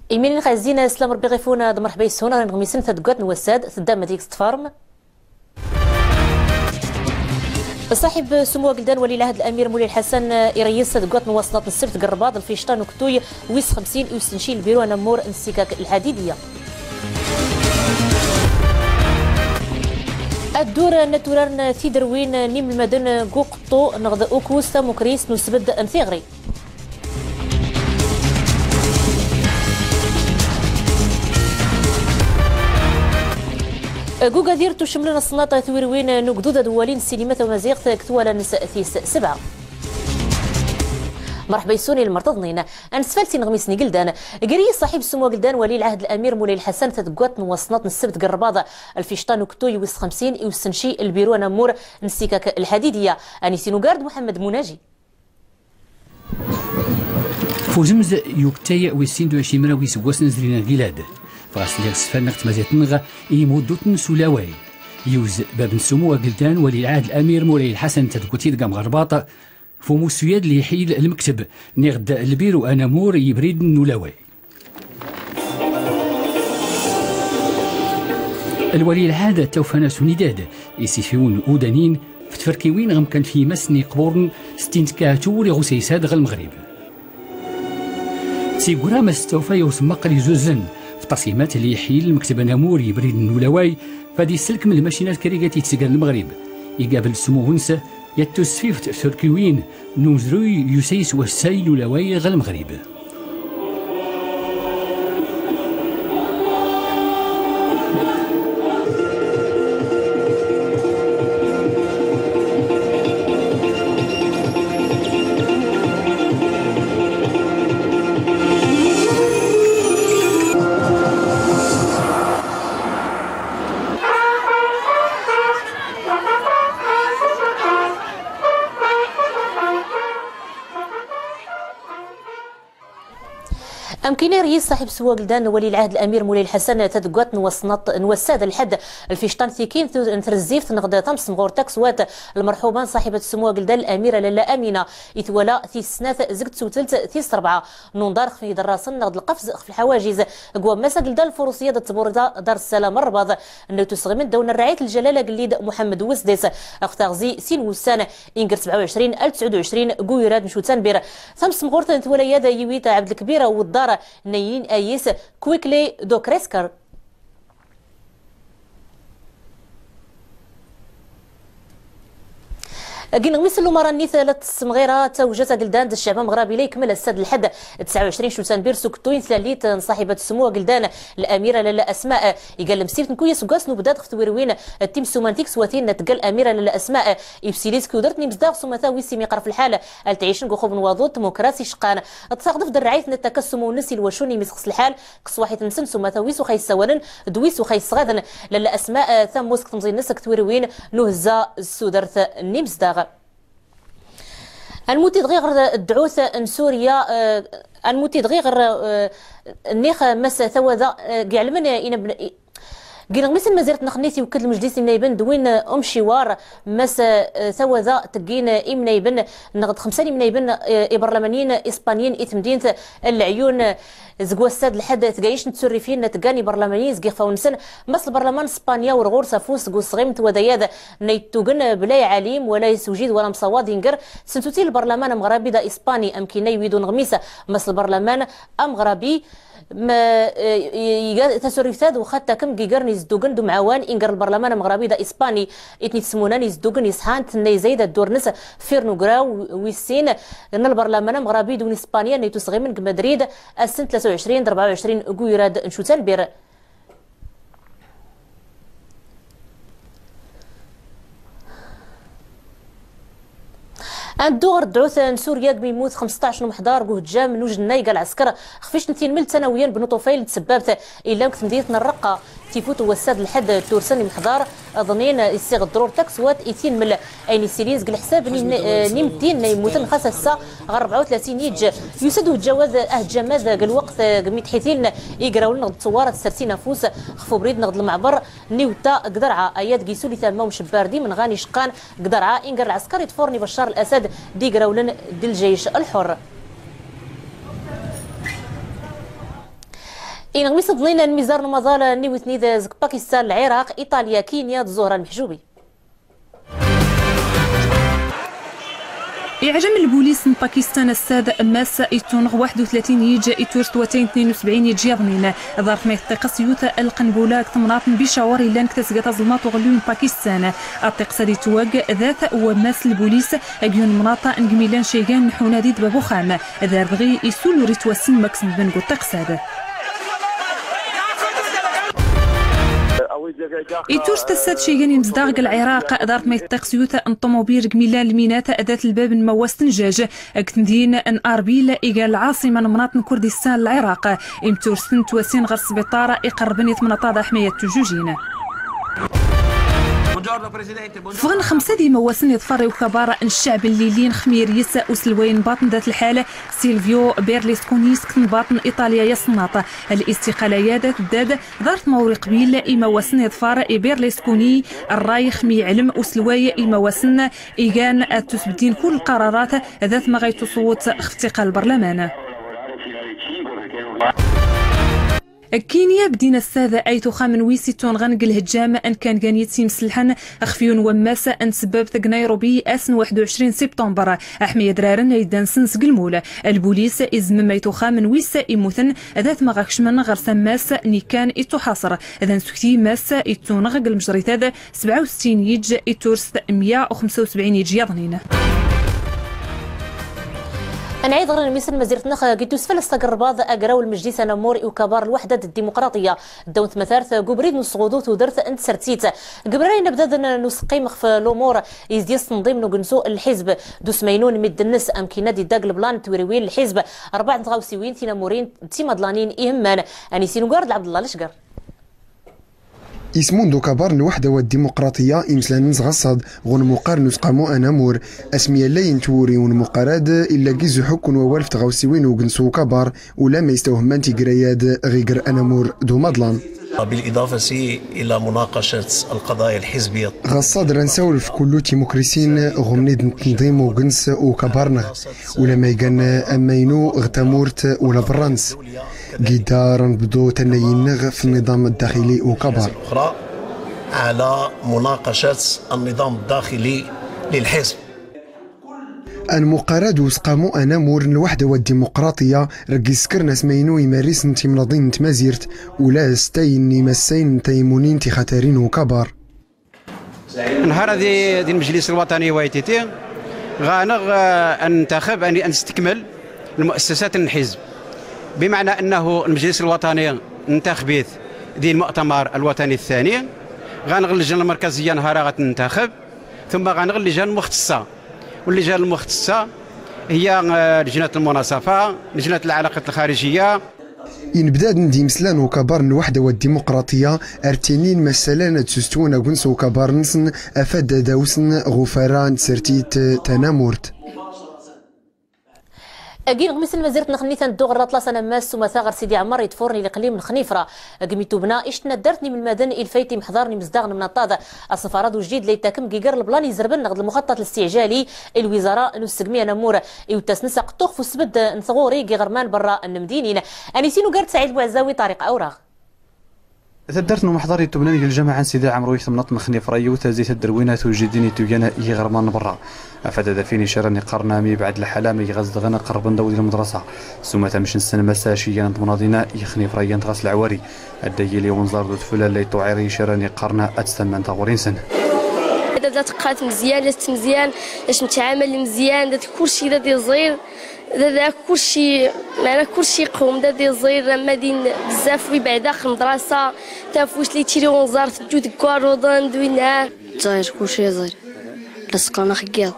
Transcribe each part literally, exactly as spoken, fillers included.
Imir-nni xazzin, slam Rebbi ɣif-wen, d mreḥba yes-wen ɣer ineɣmisen n tdeggat n wass-ad, teddam ad yeg s tfarm. Ṣaḥib summu ageldan wali lɛahd Lamir Mulay Lḥasan, eh, ireyyez tadeggat n wasnaṭ n ssebt g rrbaḍ, lficṭa n uktuy wis xemsin, i usenci n lbiru anammur n ssikak lḥadidiya. Ad ddurent ad urarent tidderwin n yinelmaden g uqeṭṭu neɣ d ukuz tamukrist n usbedd n tiɣri. G ugadir ttucemlen asennaṭ twirwin n ugdud adwali n ssinima tamaziɣt g twala-nnes tis sebɛa. Mreḥba yes-wen i lmerṭ-nwen. Ad nesfal s ineɣmisen igeldan. Ireyyez ṣaḥib summu ageldan wali lɛahd Lamir Mulay Lḥasan tadeggat n wasnaṭ n ssebt g rrbaḍ, lficṭa n uktuy wis xemsin, i usenci n lbiru anammur n ssikak lḥadidiya. Anis inugar d Muḥemmed Munaji. F uzemz n uktay wis sin d uɛecrin mraw iseggasen zrin ad ilad, ɣas lliɣ sfan ɣ tmazirt-nneɣ i imudduten s ulaway. Yewz bab n summu ageldan wali lɛahd Lamir Mulay Lḥasan tadeggat ideg amɣerbaḍ f umussu-ad li iḥil lmekteb niɣ d lbiru anammur n yibriden n ulaway. Lwali lɛahd tawfa-as unidad, isifiwen udanin f tferkiwin ɣ umkan f yimassen iqburen, settin tkaɛtur iɣ usaysad ɣ Lmeɣrib. Tigra ma s tawfa i usemmaqqel izuzzen f ṭṭasimat li iḥil lmekteb anammur n yibriden n ulaway, fad isselkem lmacinat krigat itteggan Lmeɣrib, iqabel s umuhens yat tusfift f tferkiwin n umezruy yusa-d s wassay n ulaway ɣ Lmeɣrib. Amkin ireyyez ṣaḥib summu ageldan wali lɛahd Lamir Mulay Lḥasan tadeggat n wasnaṭ n wass-ad lḥedd, lficṭa n tikkin tu-, n trezzift neɣ d tamsemɣurt takswat, lmerḥuba n ṣaḥibat summu ageldan Lamira Lalla Amina, i twala tis snat zeg tsewtelt tis rebɛa n unḍar xef iderrasen neɣ d lqefz xef lḥawajiz g wammas ageldan Lfurusiya d tburda Dar Ssalam Rrbaḍ, nna tusɣimen ddaw n rraɛyat ljalal agellid Muḥemmed Wesdis, ɣef taɣzi sin wussan, inger sebɛa u ɛecrin al tesɛud u ɛecrin g uyurad n Cutanbir. Tamsemɣurt n twala-ad yiwi-tt Ɛebdelkbir Weddar, nna yin ayis Kwikli Dokresker. G ineɣmisen n lumaṛa-nni, tala n tessemɣira tawjat ageldan d ccɛb ameɣrabi la ikemmel ass-ad lḥedd tesɛa u ɛecrin Cutanbir s uktuy n tlalit n ṣaḥibat summu ageldan Lamira Lalla Asma, iga lemsibt n kuya seggas n ubdad ɣef twirwin d timsuman tikswatin n tga Lamira Lalla Asma, ibsil-is g tudert n imezdaɣ s umata wis imiqref lḥal ad tɛicen g uxub n waḍu d tmukrasi iceqqan. Ṭṭaɣ d afd rrɛayt n takka summu-nnes i lwacun imi sxes lḥal g ṣṣwaḥit-nsen s umata wis uxa yessawalen d wis uxa yesɣaden. Lalla Asma, eh, tammus g temẓi-nnes g twirwin n uhezza s tudert n imezdaɣ. Anmuti dɣi ɣer ddɛut n Surya, eh, anmuti dɣi ɣer, eh, nniɣ, eh, mass Tawada, eh, g iɛelmen, eh, inab-, i-, g ineɣmisen n tmazirt n xnit iwekked lmejlis imnayben d win, eh, umciwar, mass, eh, Tawada teggin, eh, imnayben neɣ d xemsa n imnayben, eh, iberlamaniyen ispanyen i temdint n Leɛyun, eh, Zeg wass-a d lḥedd, tga yiwet n tsurrifin n tga n iberlamanin zeg ixfawen-nsen, mass lberlaman n Spanya ur ɣur-s afus deg usɣim n twadayad n yettugen bla iɛalim wala isewjid wala amsawaḍ inger sentuti lberlaman ameɣrabi d isbani, amkinna iwid uneɣmis mass lberlaman ameɣrabi, m-, eh, iga tasurrift-ad uxa takem giger n izeddugen d umɛawan inger lberlaman ameɣrabi d isbani, itni tsmunan izeddugen isḥan tenna izayed addur-nnes firnugraw wis sin n lberlaman ameɣrabi d win isbani anna itusɣimen deg Madrid, ass n tlata u ɛecrin d rebɛa u ɛecrin n guyurad n cutanbir. Ad neddu ɣer ddɛut n Surya, deg mi yemmut xemsṭac n umḥḍar deg uheǧǧam n ujennay ɣer lɛesker xef yiwet n tinmelt tanawiya n Bnu Ṭufayl d tsebbabt illan deg temdint n Raqqa. Tifut n wass-a d lḥedd tursa n imḥḍar ḍnin issiɣ ḍrur takswat i tinmel. Ayen issilin zeg leḥsab n, eh, n imeddin n yemmuten xas ass-a ɣer rebɛa u tlatin iǧ. Yusa-d uheǧǧam-ad, aheǧǧam-ad g lweqt, eh, g mi tḥitilen igrawlen neɣ d tṣewwar ad ssersin afus xef ubrid neɣ d lmeɛber n iwetta g Derɛa, aya deg isul i tama umcebbar d imenɣan iceqqan g Derɛa inger lɛesker iḍfuren i Baccar Lasad d igrawlen d lǧayec lḥur. Inɣmis iḍnin n mizar n umaḍal n iwitni d zg Pakistan, Lɛiraq, Iṭalya, Kinya d Zuhra Lmeḥjubi. Iɛlem lbulis n Pakistan ass-ad mass ittunɣ waḥed u tlatin yiǧ itturst watay n tnin u sebɛin yiǧ yaḍnin. Ḍart ma iṭṭiqes yut lqenbula g temnaḍt n Bicawar illan g tasga taẓelmaṭ uɣelluy n Pakistan. Aṭṭiqes ad itwag dat wammas lbulis ag yun mnaṭ n gmillan caygan n ḥuna di dbab uxxam. Dar dɣi isul ur itwassen ma ksendben g uṭṭiqes-ad. Itturst ass-ad caygan imezdaɣ g Lɛiraq, ḍart ma iṭṭiqes yut n ṭumubil g millan lminat dat lbab n mawast n jaj g tmdin n Arbil igan lɛaṣima n mnaṭ n Kurdistan n Lɛiraq. Imtursten ttwasin ɣer sbiṭar iqerrben i tmnaṭ-ad ḥmayat tujujin. Ffɣen xemsa d imawasen iḍfar i ukabar n ccɛeb n Lilin xmir yis uselway n baṭn dat lḥal Silvio Berlusconi seg tnbaṭ n Iṭalya yaṣnaṭ. Listiqala-ad tdad ḍart ma ur iqbil imawasen iḍfar i Berlusconi, rray xmi iɛlem uselway imawasen igan ad tusbeddin kull lqararat dat ma ɣa ittuṣwet xef tiqa lbarlaman. Kinya bdin ass-ad ayt uxxam n wis ittunɣan g lhejjam n kan gan yit imselḥen xef yun wammas n tsebbabt g Nairobi ass n waḥed u ɛecrin sipṭumber. Aḥmi adraren ay ddan sen seg lmul. Lbulis izemmem ayt uxxam n wis immuten dat ma ɣa kecmen ɣer sammas n ikkan ittuḥaṣer. D ansukti mass ittunɣ g lmejrit-ad sebɛa u settin yiǧ itturst mya u xemsa u sebɛin yiǧ yaḍnin. Ad nɛid ɣer lmis n tmazirt-nneɣ g tusfalest tag rrbaḍ agraw n lmejlis anammur i ukabar n lwaḥda d ddimuqraṭiyya. Ddaw n tmatart g ubrid n usɣudu tudert n tsertit. G ubrayen abdad n useqqim xef lumuṛ izdis tenḍim n ugensu n lḥizb d usmaynu n midden-nnes, amkinna d idda g leblan n twirwin n lḥizb, rbaɛ n tɣawsiwin tinamurin d timaḍlanin ihemman. Ad nisin ugar d Lɛebdellah Lecger. Ismun d ukabar n lwaḥda wa ddimuqraṭiyya imeslan n sɣaṣṣad ɣ unmuqar n usqamu anamur, asmi allay n twuri unmuqar-ad illa giz uḥukku n wawal f tɣawsiwin n ugens ukabar, ula ma istawhemman tigra-ad ɣ iger anamur d umaḍlan. بالإضافة إلى مناقشة القضايا الحزبية. Ɣaṣṣad ra nsawel f kullu timukrisin ɣ umnid n tenḍim ugens ukabar-nneɣ, ula ma igan amaynu ɣ tamurt ula berra-nnes. Gidda ra nbḍu tannayin-nneɣ f nniḍam ddaxili ukabar. الأخرى على مناقشة النظام الداخلي للحزب. Anmuqar-ad usqamu anamur n lwaḥda wa ddimuqraṭiyya, reg iskern asmaynu imarrisen n timnaḍin n tmazirt, ula s tayin n imassayn n taymunin tixatarin ukabar. نهار هذه دي المجلس الوطني واي تي تي، غانغ، آه، أن ننتخب، أن، أن نستكمل المؤسسات الحزب، بمعنى أنه المجلس الوطني ننتخبيت دي المؤتمر الوطني الثاني، غانغ اللجنة المركزية نهار غتنتخب، ثم غانغ اللجان المختصة، واللجان المختصة هي، آه، لجنة المناصفة، لجنة العلاقات الخارجية. Inebdaden d imeslan n ukabar n lwaḥda wa ddimuqraṭiyya ar ttinin ma ssalan ad sustwen agens ukabar-nsen afad ad awsen ɣ ufara n tsertit tanamurt. Agi n ɣmis n tmazirt n xennit ad neddu ɣer Laṭlas anammas s umata ɣer Sidi Ɛmer iḍfuren i liqlim n Xnifra. Agi mi tubna ict n taddart n imelmaden i lfayt imḥḍar n imezdaɣ n mnaṭṭad. Aṣenfar-ad ujdid la ittakem g iger leblan izerben neɣ d lmuxaṭṭat listiɛjali i lwizara n usegmi anamur. Iwet-as-n aqeṭṭuɣ f usbedd n tɣuri g iɣerman berra n mdinin. Ad nisin ugar d Saɛid Buɛzawi, Ṭariq Awraɣ. Taddart n umḥḍar itubnan g lǧamaɛa n Sidi Ɛemru g temnaḍt n Xnifra iwet-as di tadderwin ad t-ujjidin itugan g iɣerman n berra. Afad ad afin icaran iqqaren am ibɛed lḥala ma iɣ-as-dɣen qerrben d awd lmedrasa. S umata mec-nsen massa cigan n temnaḍin g Xnifra gant ɣas lɛwari. Adda yili unẓar d udfel alla iṭuɛir icaran iqqaren ad stamman taɣuri-nsen. Da, da teqqar mezyan, da tett mezyan, da tettɛamal mezyan, da kulci da iẓir. Da, da kulci, meɛna kulci iqum, da iẓir, ama din bzaf wi beɛda ɣ tmedrasa, tafut li tili unẓar teǧǧu deg warruḍen d winna. Ẓir, kulci iẓir. La seqqran ax n yiḍ,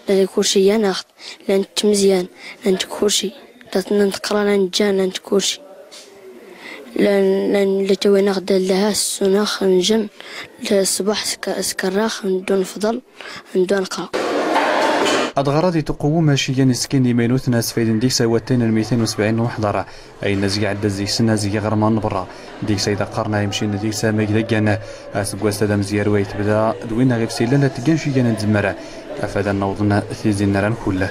la kulci yan-aɣ-t, la nett mezyan, la nett kulci, la nett qran, la nett ǧǧan, la nett kulci. La, la, la ttawin-aɣ-d lha, ssun-aɣ, njem, la ṣṣbeḥ sk-, skerr-aɣ, neddu nefḍel. Ad ɣer ad ituqwem acigan iskin imaynuten asfayden deg-s awatay n mitin u sebɛin n uḥḍar, ayen azg iɛedda deg-sen azg iɣerman n berra, deg-s ay d-qqaren imcin deg-s amag d aggan. Aseggas-a d amezyar way tebda d win ɣef s-illan ad tgan cigan n tzemmar, afad ad nawḍen tizi n ara nkull.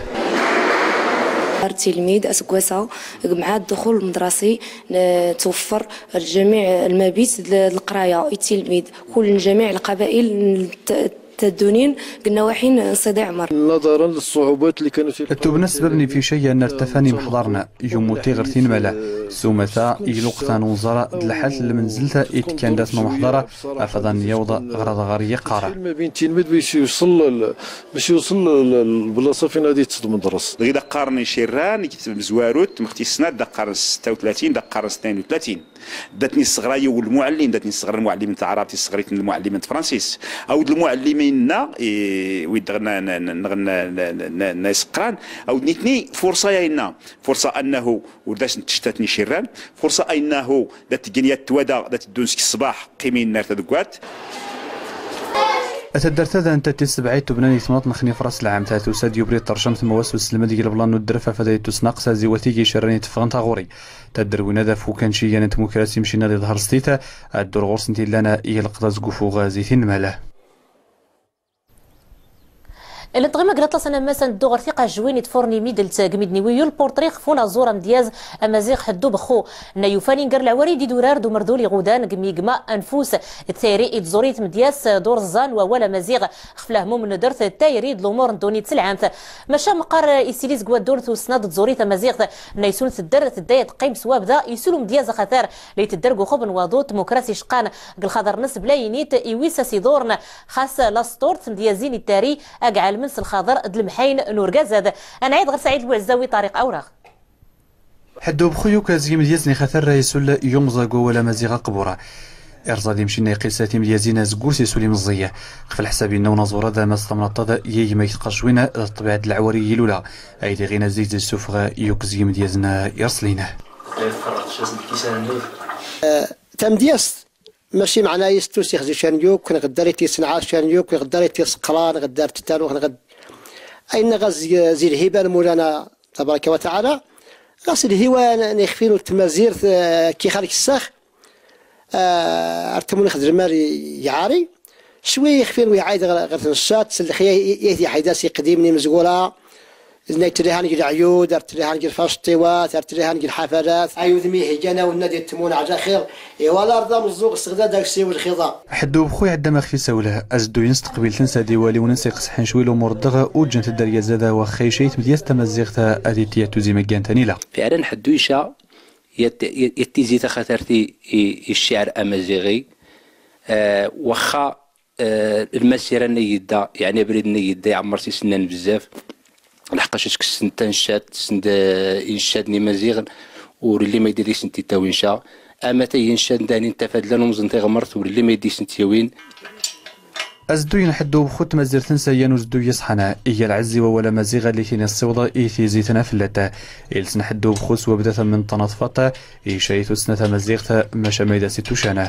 التلميذ أسكواسا مع الدخول المدرسي، ن-، توفر الجميع المبيت ل-، للقراية. التلميذ كل جميع القبائل ت-، تدونين قلنا واحين صديع مر. نظرا للصعوبات اللي كانوا فيها. Tubna ssbab n ifishay-a n rtafan imḥḍarn, yummu tiɣert inmala, s umata, i lweqt-a n unẓar d lḥal n lmenzelt i tekkan dat n umeḥḍar, afad ad n-yawḍ ɣer ad ɣer yiqqar. Ma bin tilmid bac yusel l-, bac yusel l-, l-, lblaṣa fin ad yeṭṭeṣ d medres. Dɣi da qqaren icirran, i tmezwarut, mxti ssnat, da qqaren setta u tlatin, da qqaren tnayen u tlatin. Da ten-isseɣra yiw lmuɛellim, da ten-isseɣra lmuɛellim n taɛrabt, isseɣr-iten lmuɛellim n tefransist. Awd lmuɛellimin-nna, i, wid ɣ-, n-, n-, n-, n-, n-, n-, n-, iseqqran, awd nitni, furṣa ya inna, furṣa annahu ur d asen-ttcettat n icirran, furṣa annahu da ttgen yat twada, da tteddun seg ṣṣbaḥ, qqimin ar tadeggat. Taddart-a da netta tis sebɛa i tubnan i tmnaḍt n xnif ras lɛam, ta tusa-d yubrid tercemt ma was uselmed g leblan n uddref afad ay tusnaqs aziwat i icirran iteffɣen taɣuri. Tadderwin-a d afukan ciyan n tmukrasi mcin ad iḍher s tita, ad ddurɣur-sent illan i yelqeḍ azgufu ɣazi tinmala. Ila tɣima gla tlasan ammas ad neddu ɣer tiqajwin i tfurni midelt g midni wiyu lpurṭri xf unaẓur amdyaz amaziɣ Ḥeddu Bexxu. Nna yufan inger lɛwari d idurar d umerdul iɣudan g migma anfus d tayri i tẓuri tmedyazt d urẓan wawal amaziɣ xf lahmum n udert d tayri d lumur n ddunit s lɛamt. Maca meqqar isili zg waddun tussna d tẓuri tamaziɣt nna isun tedder tedda ad teqqim s wabda isul umdyaz axatar la itedder g uxub n waḍu tmukrasi ceqqan g lxaḍer-nnes bla init iwis as iḍurn. Xas lasṭurt tmedyazin ittari ag ɛelmen s lxaḍer d lemḥayn n urgazad. Ad nɛid ɣer Saɛid Buɛezzawi Ṭariq Awraɣ. Ḥeddu Bexxu yukaz imedyazen ixatar ra isul yumẓ ag wawal amaziɣ aqbur. Irẓa d imcinna iqis timdyazin azeggus isul imẓẓi. Xf lḥsab inna unaẓur-a d amas tamnaḍt-a d yigma g tqajwin d ṭṭbiɛa d lɛwari ilula. Ay diɣin azig d issufeɣ yukez imedyazen irṣlin. Tamedyazt maci meɛna-is tus ixzi can yuk, neɣ ddar i tis nɛas can yuk, neɣ ddar i tis qra, neɣ ddar ttarux, neɣ d-, ayenna ɣas zi, zi lhiba n Mulana tabaraka wa taɛala, ɣas lhiwa n ixfin n tmazirt, eh, ki xalk ssax, eh, ar tmun ixdem ar iɛari, cwi ixfin wi ɛayd ɣer, ɣer tnessat, s lxi, i, i, i, iḥidas iqdim n imezgura, Nna ittrihan g leɛyud, ar ttrihan g lfac ṭṭiwat, ar ttrihan g lḥafalat. Ay udem ihigan a wennad ittmun ɛla xir, iwala arḍa meẓẓuɣ sɣdad aksiw lxiḍa. Ḥeddu Bexxu iɛedda ma xf isawla, azedduyen s teqbilt-nnes ad iwali wnnes iqesḥen cwi lumuṛ ddeɣ, uǧǧent-d aryaz-ad a waxxay cay tmedyazt tamaziɣt ad ittiyat tuzimaggan tanila. Fiɛlan Ḥeddu ica yat, yat, yat tizi taxatart i, i, i cciɛr amaziɣi, eh, waxxa Eh, lmasira nna yidda, yeɛni abrid nna yidda, iɛemmer s isennan bezzaf. Lḥeqqac, kkes-d taneccat, send, eh, ineccaden imaziɣen, ur illi ma yedda deg-sent ittawin ca. Amatay ineccaden dahin n tafadla n umẓen tiɣmert, ur illi ma yedda deg-sent yawin. Azedduy n Ḥeddu Bexxu d tmazirt-nnes, ayan uzedduy iṣḥan, iga lɛezz i wawal amaziɣ alli tin issiweḍ i tizi tanafellat. Iles n Ḥeddu Bexxu s wabda tamment tanaḍfat, ica i tussna tamaziɣt, maca ma yedda s ittucan.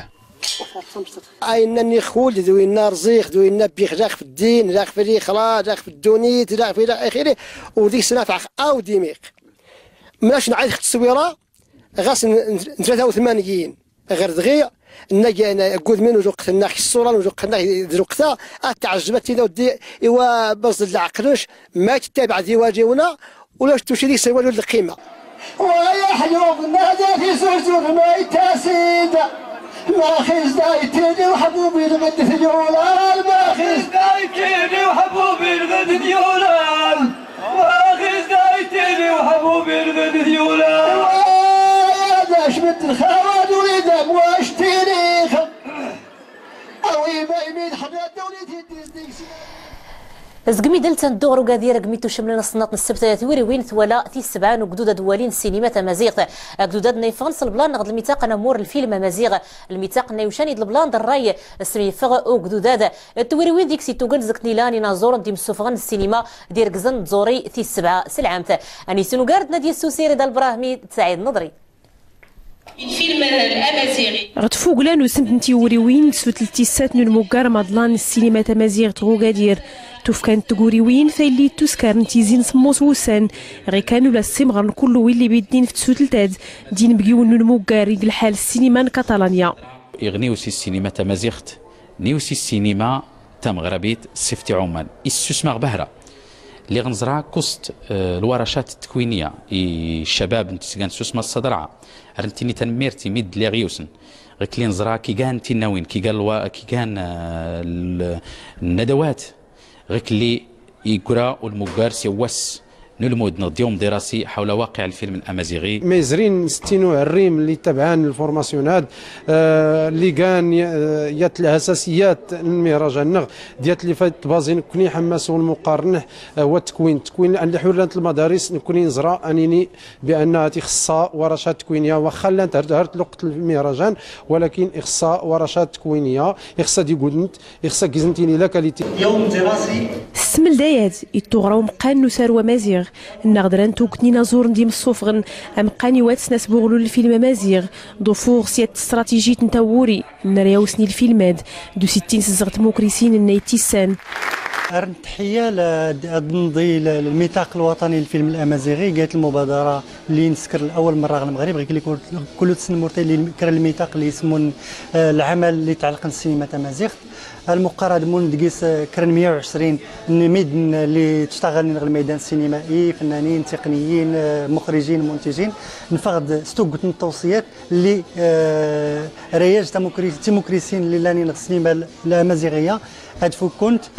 Ayenna nni xuld, d winna rẓiɣ, d winna bbiɣ, la xf ddin, la xf lixra, la xf ddunit, la xf ila axiri, ur deg-s nafɛeɣ aw dimiɣ. Mlac nɛid x tteswira, ɣas n, n, n tlata u tmanyin. Ɣer dɣi, nna g-, n, gudmin n lweqt-nneɣ, k ṣṣura n lweqt-nneɣ, d lweqt-a, ad tɛejjeb ad tili, iwa baẓ n leɛqel-nc, ma yettabaɛ d iwaliwna, Ulac tucci deg-s wala lqima. Wa ya ḥyub, nadi fi zuzur ma yettasid. Ma xis da yettili uḥbub ilɣed d yulan, ma xis da yettili uḥbub ilɣed d yulan. Ma xis da yettili uḥbub ilɣed d yulan. Wa ya da cmet lxawa d ulidam wa ctili. Awi ma yemid ḥna dawlit iddis. Zgmi d ltan dduɣ ɣer ugadir, agmi tucemlen asennaṭ n ssebt, twiriwin twala tis sebɛa n ugdud ad walin ssinima tamaziɣt. Agdud ad nna yeffɣen s leblan neɣ d lmitaq n amur n lfilm amaziɣ. Lmitaq nna yucan i d leblan d rray s mi yeffeɣ ugdud ad. Twiriwin deg-s ittugen zg tnila n inaẓuren d imssuffɣen n ssinima d irgzen n tẓuri tis sebɛa s lɛamt. Ad nisin ugar d Nadia Ssusir, Rida Lbrahmi d Saɛid Neḍri. Ilfilmen amaziɣi. Ɣer tfugla n usent n tiwriwin d sutelt tis sat n unmuggar amaḍlan n ssinima tamaziɣt ɣer ugadir, tufka n tguriwin tayelli yettuskaren tizi n semmus wussan, ɣikan ula ssimɣer n kullu willi biddin f tsutelt-ad d inebgiwen n unmuggar i d lḥal ssinima n Kaṭalanya. Iɣ niwsi ssinima tamaziɣt, niwsi ssinima tameɣrabit s ifti Ɛuman. Issusem-aɣ bahra. Lliɣ nẓra kuẓt, eh, lwaracat tkwiniya i ccabab n tesga n tsusma s ṣṣadra. Ar ntini tanmmirt imi d-lliɣ yiwsn. Ɣikelli nẓra kigan tinnawin, kigan lwa-, kigan, eh, l-, nnadawat. Ɣikelli igra ulmuggar s wass n ulmud neɣ d yawm dirasi ḥawla waqiɛ lfilm amaziɣi. Ma yezrin settin uɛerrim lli tabɛan lfurmasyun ad, eh, lli gan, eh, yat lhasasiyat n lmihrajan-nneɣ, d yat lli fa tbaẓi nekkni ḥammas u lmuqarn, eh, wa tkwin, tkwin, lli ḥullant lmadaris nekkni nẓra anini بأن ixṣṣa waracat tkwiniya, waxxa llant har, har tluqt lmihrajan, walakin ixṣṣa waracat tkwiniya, ixṣṣa ad igudent, ixṣṣa ad gizent ini la qualité. S tmeldayat i d-tuɣra umeqqan n usaru amaziɣ, nnaɣ dran tuget n inaẓuren d imṣṣufɣen, ameqqan iwatsn asbuɣlu n lfilm amaziɣ, d ufuɣ s yat tstratijit n tawuri, n ryaw-sni lfilmad, d usittin s zzeɣ tmukrisin n ayt tissan. Ar nteḥya la d-, ad nḍi l-, lmitaq lwaṭani lfilm lamaziɣi, gayt lmubadara lli nskr lawal mṛṛa ɣ lmɣrib, ɣikelli kul, kul tsnmurt lli kra lmitaq lli ismun, eh, lɛamal lli tɛalqn s sinima tamaziɣt. Almuqqar ad mun dgis, eh, kra n meyya u ɛecrin n midn lli ttcaɣln ɣ lmeydan sinimai, fnnanin, tiqniyin, eh, muxrijin, muntijin. Nfɣd s tuget n tawṣiyat lli, eh, rayaj tamukri-, timukrisin lli llanin ɣ ssinima l-, lamaziɣiya ad fukkunt.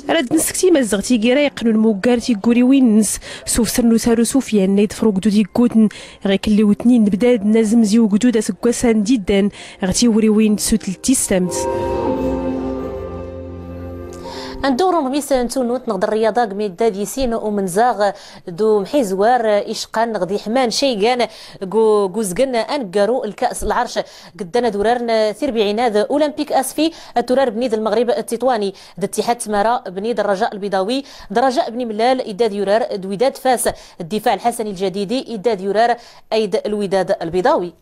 Rad nskt i Mazdeɣt igi ra iqqn ulmuggar tigguriwin-ns s ufsr n usaru Sufyan, la iḍfr ugdud iggutn, ɣikelli wtnin bdadn azmz i ugdud asggwas-a n d-iddan ɣ tiwriwin n tsutlt tis samt. Ad ndur n uɣmis n tunut neɣ d rryaḍa g middad yisin umenzaɣ d umḥizwar iceqqan neɣ d iḥman caygan g u-, g uzgen aneggaru lka's lɛerc. Gddan ad urarn tirbiɛinad Olympique Asfi, ad turar bnid Lmeɣrib Tiṭwani, d Ttiḥad Tmara bnid Rraja Lbiḍawi, d Rraja Bni Mellal idda ad yurar d Widad Fas, d Ddifaɛ Lḥasani Lǧadidi idda ad yurar ayd Lwidad Lbiḍawi.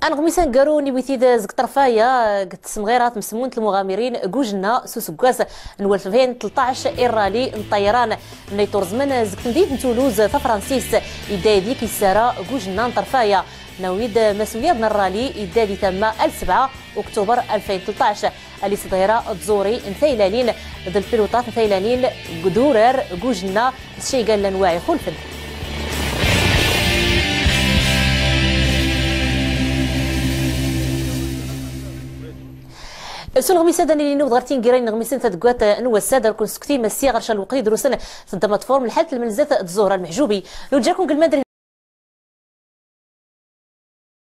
Aneɣmis aneggaru n iwitid zg ṭṭerf-aya g tsemɣirat n tmsmunt n lmuɣamirin g ujenna s useggas n walef alfin tleṭṭac i rrali n ṭṭayran n ay turẓmen zg tmdint n Toulouse tafransist, idda ayd ik issara g ujenna n ṭṭerf-aya. Nawi-d masulyaḍ n rrali idda di tamma al sebɛa uktuber alfin tleṭṭac. Aliseḍhira d tẓuri n taylalin d lpiluṭat n taylalin g udurar g ujenna s caygan n lanwaɛ ixulfen. S uneɣmis ad nili newweḍ ɣer tingira n ineɣmisen tadeggat n wass-a, ad kun-nsekti massi ɣer ca lweqt i drusn tedda ma tfurm lḥalt lmenzat d Zuhra Lmeḥjubi. Nuǧǧa-kun g lmad